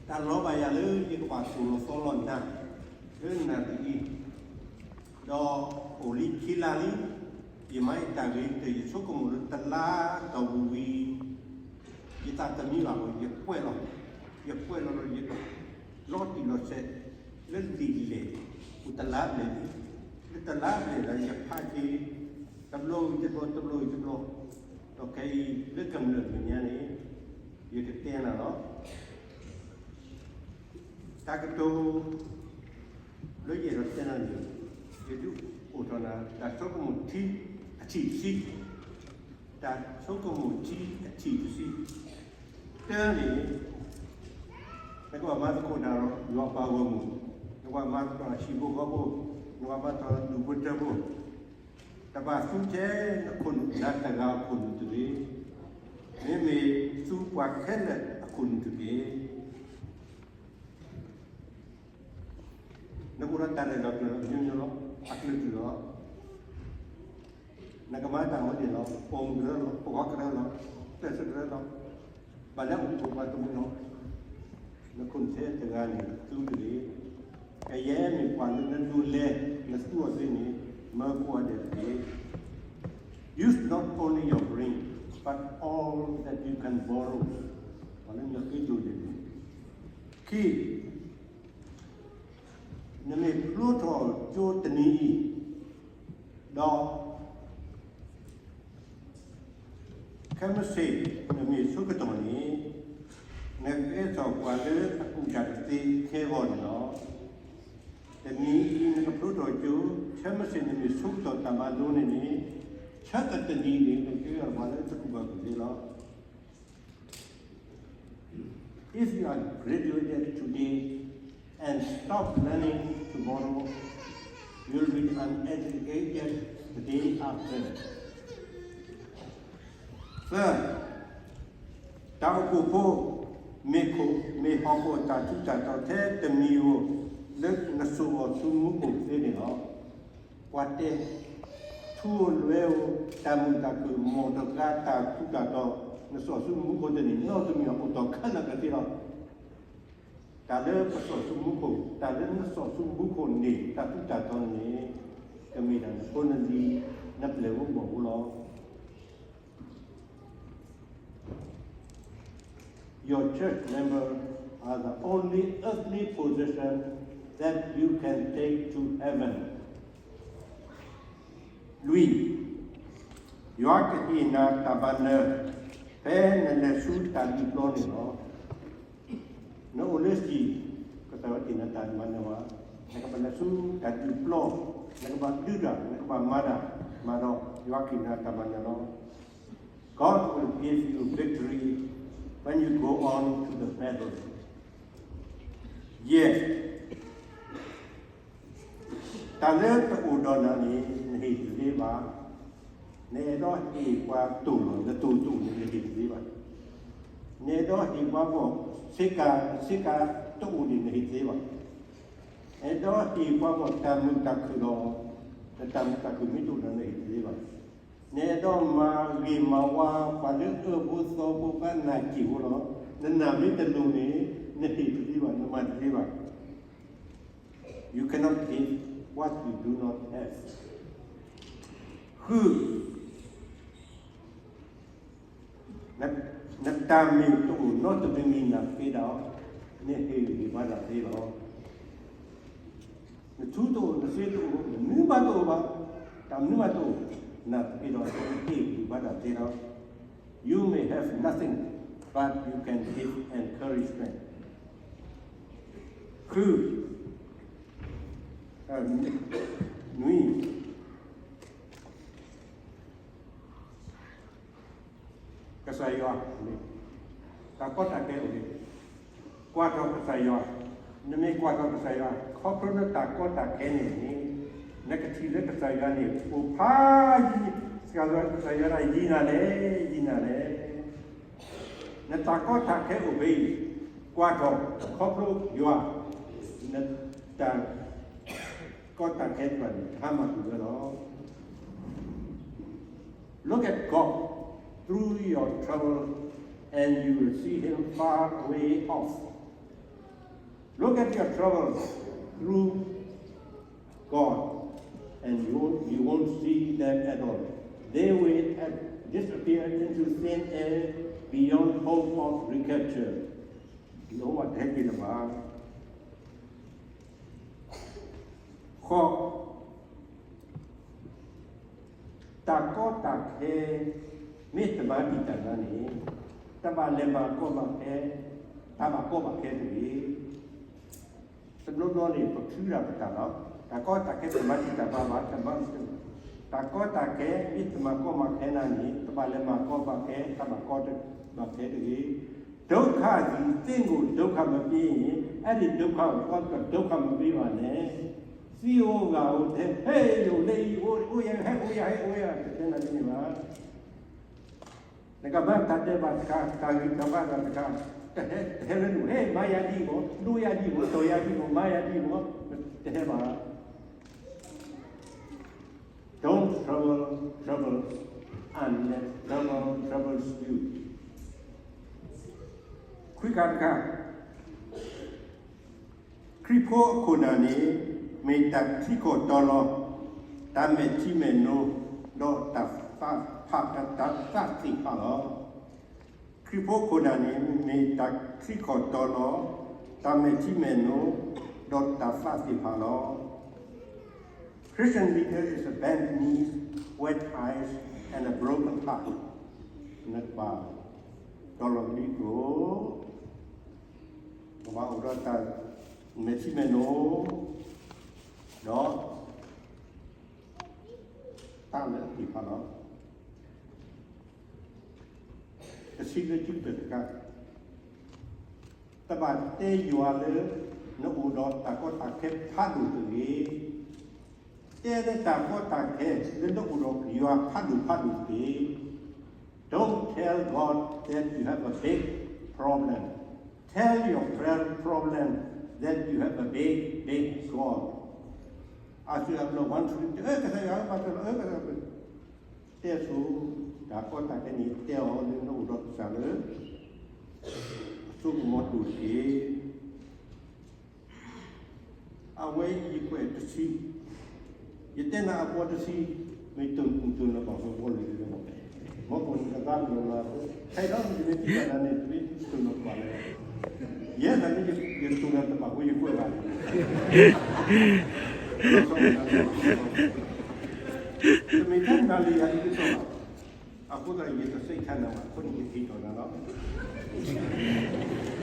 တၢ်လီၤဘၣ်ယၤလၢယကဘၣ်သိၣ်လီၤသီလီၤနၤ လၢနၣ်ရံၣ်အံၤ, ဒီးအိၣ်လံခံလါလံ, ယမၤအတၢ်ဂ့ၤကတၢၢ် ယဆိကမိၣ်လၢတလါတီၢ်ပူၤဝံၤ ယသးတမံဘၣ်ဘၣ် ယကွဲးလီၤ, ယကွဲးလီၤဒီးယ လီၤတံၢ်လီၤဆဲး လၢလံာ်လဲၢ် အိၣ်တလါဘျဲၣ်လံ, လၢတလါဘျဲၣ်ဒီး ယဖးက့ၤ တဘျီဝံၤတဘျီ တဘျီဝံၤတဘျီ, ဒီးခဲအံၤလၢကမျၢၢ်မဲာ်ညါန့ၣ် ယကတဲနၤလီၤ. တၢ်ကတိၤ လၢယအဲၣ်ဒိးတဲနၤန့ၣ် ယဒုးအိၣ်ထီၣ်နၤ တၢ်ဆိကမိၣ်ထံအထံၣ်တဆံ, တၢ်ဆိကမိၣ်ထံအထံၣ်တဆံ, တၢန့ၣ် နကဘၣ်မၤသကိးတၢ်ဒီးယွၤအပှၤဂီၢ်မုၢ်, နကဘၣ်မၤသကိးဟံၣ်ဖိဃီဖိ, နကဘၣ်မၤသကိးဒူၣ်ဖိထၢဖိ, တဘၣ်သူထဲနခိၣ်နူာ်နၤတဂၤအခိၣ်နူာ်တဂ့ၤ, မ့မ့ၢ်သူပှၤခဲလၢာ်အခိၣ်နူာ်တက့ၢ်. နကအိၣ်ဒီးတၢ်ရဲၣ်လီၤကျဲၤလီၤ မျိုးမျိုးလီၤ, အကလုာ်ကလုာ်လီၤ. နကမၤတၢ်မနုၤန့ၣ်လီၤ, ပိာ်မုၣ်ကရၢလီၤ, ပှၤကရၢလီၤ, ကျဲးစၢးကရၢလီၤ, ဘၣ်လဲၤအိၣ်မူပှၤတမုာ်လီၤ. နခိၣ်နူာ်ထဲတဂၤန့ၣ် သူတဂ့ၤ. ကယဲၢ်မ့ၢ်ပှၤလၢနဒိးလဲ နသူအီၤသ့န့ၣ် မၢကိးဂၤဒဲးတက့ၢ်. Use not only your brain, but all that you can borrow. ပှၤလၢနဃ့ဒိးလဲန့ၣ်, ခံ နမ့ၢ်ဖျိထီၣ်ကၠိတနံၤအံၤ, ဒီး ခဲမုၢ်ဆ့ၣ်နမ့ၢ်ဆၢကတီၢ်န့ၣ်, နကကဲထီၣ်ပှၤလၢအကူၣ်တၢ်တသ့ခဲအဂီၢ်န့ၣ်လီၤ. တနံၤအံၤ နကဖျိထီၣ်ကၠိ, ခဲမုၢ်ဆ့ၣ်နမ့ၢ်ဆၢကတီၢ်တၢ်မၤလိန့ၣ်န့ၣ်, ဆၢကတနံၤန့ၣ် နကကဲထီၣ်ပှၤလၢတကူၣ်ဘၣ်ကူၣ်သ့လီၤ. If you are graduated today and stop learning tomorrow, you'll be uneducated the day after. သၢ, တၢ်အိၣ်ဖှိၣ်ဖိ မ့ၢ်ခိၣ် မ့ၢ်ဟီၣ်ခိၣ်အတၢ်ထူးတၢ်တီၤထဲတမံၤဧိၤ လၢနစိာ်အီၤဆူမူခိၣ်သ့န့ၣ်လီၤ. ပှၤတဲ ထူဧိၤလွဲဧိၤ တၢ်မုာ်တၢ်ခုၣ် မီၢ်တဂၤတၢ်ထူးတၢ်တီၤ နစိာ်ဆူမူခိၣ်တန့ၣ် နီတမံၤဘၣ် အိၣ်တီၢ်ခဲလၢာ်ကသ့လီၤ. တၢ်လၢပစိာ်ဆူမူခိၣ်, တၢ်လၢနစိာ်ဆူမူခိၣ်န့ၣ် တၢ်ထူးတၢ်တီၤန့ၣ် ကမ့ၢ်ဒၣ်နဖိနလံၤ နပျဲၢ်ဖိမီၢ်ဖိလီၤ. Your church member are the only earthly possession that you can take to heaven. လွံၢ်, ယွၤကဟ့ၣ်နၤတၢ်မၤနၢၤ ဖဲနလဲၤဆူတၢ်ဒုးပျီန့ၣ်လီၤ. နအိၣ်လၢဟံၣ် ကစၢ်ယွၤကဟ့ၣ်နၤတၢ်မၤနၢၤဘၣ်. နကဘၣ်လဲၤဆူတၢ်ဒုးပျီ, နကဘၣ်ဒုးတၢ်, နကဘၣ်မၤတၢ်, မၤဒီး ယွၤကဟ့ၣ်နၤတၢ်မၤနၢၤလီၤ. God will give you victory when you go on to the battle. Yes. တၢ်လၢတအိၣ်ဒီးနၤန့ၣ် နဟ့ၣ်တသ့ဘၣ်. နအဲၣ်ဒိးဟ့ၣ်ပှၤတိၢ်လီၤ, နတိၢ်တအိၣ်န့ၣ် နဟ့ၣ်တသ့ဘၣ်. နအဲၣ်ဒိးဟ့ၣ်ပှၤဘီၣ်ဆ့ကၤ, ဆ့ကၤတအိၣ်န့ၣ် နဟ့ၣ်တသ့ဘၣ်. နအဲၣ်ဒိးဟ့ၣ်ပှၤဘီၣ်တၢ်မုာ်တၢ်ခုၣ်လီၤ, နတၢ်မုာ်တၢ်ခုၣ်မ့ၢ်တအိၣ်ဒီး နဟ့ၣ်တသ့ဘၣ်. နအဲၣ်ဒိးမၤဂ့ၤမၤဝါ ပှၤလၢအၢဖိသီဖိ ပှၤနာ်စံာ်ဖိလီၤ, နနာ်မ့ၢ်တလိၤန့ၣ် နဟ့ၣ်တသ့ဘၣ်, နမၤတသ့ဘၣ်. You cannot give what you do not have. ဃု, န, နတၢ်မ့ၢ်တအိၣ်နီတမံၤမံၤ နၤတက့ၢ်ဒီး နဟ့ၣ်ဂံၢ်ဘါတၢ်သ့လီၤ. နထူတအိၣ်, နစ့တအိၣ်, နမနုၤမးတအိၣ်ဘၣ်, တၢ်မနုၤမးတအိၣ်, နၤတက့ၢ်ဒီး နဟ့ၣ်ဂံၢ်ဘါတၢ်သ့လီၤ. You may have nothing, but you can give encouragement. ဃု, နွံ, ကစၢ်ယွၤ, တၢ်ကီတၢ်ခဲအိၣ်လံ, ကွၢ်ထီၣ်ကစၢ်ယွၤ, နမ့ၢ်ကွၢ်ထီၣ်ကစၢ်ယွၤ ခီဖျိလၢတၢ်ကီတၢ်ခဲန့ၣ်န့ၣ် နကထံၣ်လၢကစၢ်ယွၤန့ၣ် အိၣ်ဖးယံၤ, ကစၢ်ယွၤန့ၣ် ယံၤနၤလဲၣ်, ယံၤနၤလဲၣ်. နတၢ်ကီတၢ်ခဲအိၣ်ဖဲအံၤ, ကွၢ်ထီၣ်ခီဖျိယွၤ, နတၢ် ကီတၢ်ခဲတဖၣ်န့ၣ် တဟါမၢ်ကွံာ်ဝဲလီၤ. Look at God through your trouble and you will see him far away off. Look at your troubles through God, and you, you won't see them at all. They will have disappeared into thin air beyond hope of recapture. ယဟိဝၤတဲက့ၤလၢၤဘၣ်. ဃိး, တၢ်ကီတၢ်ခဲ မ့ၢ်တမၤတံာ်တာ်နၤန့ၣ်, တဘၣ်လဲၤမၤကီမၤခဲ, တၢ်ဘၣ်ကီဘၣ်ခဲတဂ့ၤ. တဘျီဘျီန့ၣ် ပထုးတၢ်ပတၢ်လီၤ. တၢ်ကီတၢ်ခဲတမၤတံာ်တာ်ပှၤဘၣ်, တမၤ, တၢ်ကီတၢ်ခဲ မ့ၢ်တမၤကီမၤခဲနၤန့ၣ် တဘၣ်လဲၤမၤကီမၤခဲ, တၢ်ဘၣ်ကီဘၣ်ခဲတဂ့ၤ. ဒုက္ခသည်သင့်ကို ဒုက္ခမပေးရင် အဲဒီဒုက္ခကို သွားပြီးတော့ ဒုက္ခမပေးပါနဲ့. သံအိၣ်ဂၤအိၣ်ထဲ ဟဲ အိၣ်လၢအံၤ အိၣ် အိၣ်ယၤ ဟဲ အိၣ်ယၤ ဟဲ အိၣ်ယၤ တတဲနၤဒ်န့ၣ်ဘၣ်. နကဘၣ်တၢ်ဒဲးဘးတခါ, တၢ်ဂံၢ်တၢ်ဘါတခါ, တဟဲ, တဟဲလၢနအိၣ် ဟဲ မၤယၤဒ်အံၤမး, ဒိယၤဒ်အံၤမး, တီၢ်ယၤဒ်အံၤမး, မၤယၤဒ်အံၤမး, တဟဲဘၣ်. Don't trouble troubles unless trouble troubles you. ခွံခါတခါ, ခရံာ်ဖိအခိၣ်နၢ်န့ၣ် မ့ၢ်တၢ်ထံကီၢ်တီလီၤ, တၢ်မဲာ်ထံမဲာ်နိ, ဒီးတၢ်သးဖး, တၢ်သးသ့ၣ်တဖၣ်လီၤ. ခရံာ်ဖိအခိၣ်နၢ်န့ၣ် မ့ၢ်တၢ်ထံကီၢ်တီလီၤ, တၢ်မဲာ်ထံမဲာ်နိ, ဒီးတၢ်သးသ့ၣ်တဖၣ်လီၤ. Christian leader is a bent knees, wet eyes, and a broken heart. နကဘၣ်တီလီၤကဒံကအိၣ်, ကဘၣ်အိၣ်ဒီးတၢ်မဲာ်ထံမဲာ်နိ, ဒီး တၢ်လၢအသ့ၣ်တဖၣ်လီၤ. တဆံလၢခံကတၢၢ်တခါ, တဘၣ်တဲယွၤလၢ နအိၣ်ဒီးတၢ်ကီတၢ်ခဲဖးဒိၣ်တဂ့ၤ. တဲလၢတၢ်ကီတၢ်ခဲလၢနအိၣ်ဒီးယွၤဖးဒိၣ်ဖးဒိၣ်တဂ့ၤ. Don't tell God that you have a big problem. Tell your prayer problem that you have a big, big God. အသုအဘျီ one, two, အဲ ကစၢ်ယွၤ ပၢ်တၢ်လီၤ အဲ ကစၢ်ယွၤ တဲဆိ, တၢ်ကီတၢ်ခဲန့ၣ် တဲအီၤလၢနအိၣ်ဒီးကစၢ်လၢ အစိကမီၤဒိၣ်တက့ၢ်. အဝဲအံၤယကွဲးတဆံ, ယတဲနၤအပီတဆံ, မ့ၢ်တိၢ်နီၣ်တိၢ်နီၣ်ဘၣ်ဝဲဝီလံၤလံၤလီၤ. မ်ပကသးကလီၤလၢ်, ဟဲဒီးမ့ၢ်တမ့ၢ်တံၢ်ဘၣ်နၤန့ၣ် တမ့ၢ်တိၢ်နီၣ်ဘၣ်လၢၤ, ယဲဒၣ်မ့ၢ်ယတိၢ်နီၣ်တဘၣ်ဝဲယကွဲးဘၣ်လံ. တမ့ၢ်ထဲနၤလံယၤဒ်သိးဘၣ်. အဃိသတးယတစံးဆၢနၤဘၣ်, အဃိန့ၣ်ယက့ၤထီၣ်နၤလီၤ.